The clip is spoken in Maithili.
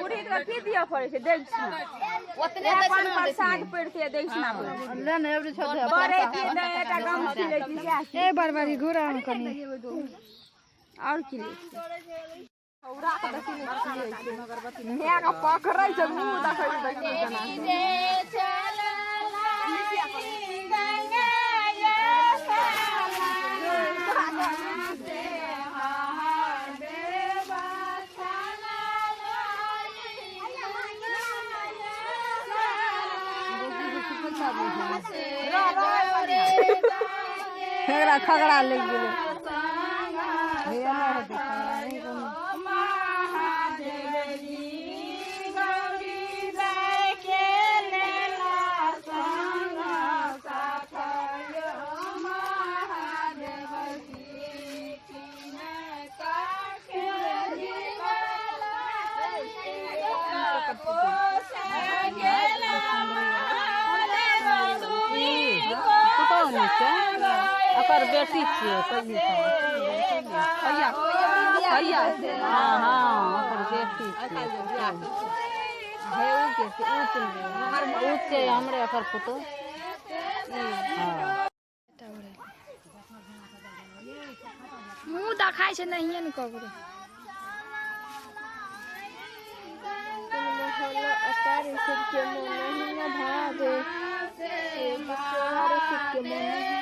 पुरोहित के की दिअ पड़ै छै? दक्षिणा। ओतने अपन प्रसाद पड़तै, दक्षिणा पड़तै। ले ने एवरी छोड़ दे। बड़े की नहि एकटा गमछी लै छी सएह। ए बरबरी घुरा हम कनी। आओर की लै छी? माय के पकड़ै छै, मुँह देखै छै, देखियौ केना। एकरा खगड़ा लागि गेलै। हे एना हेतै खगड़ा नहि कोनो। पुतहु नहि छै, ओकर बेटी छियै। कहिया कहिया? हँ, ओकर बेटी छियै। हे उ के छै, उ के उ छै हमरे ओकर पुतहु। हँ। मुँह देखाइ छै नहिये ने ककरो। शिव के मन नहीं भावे, शिव के मन।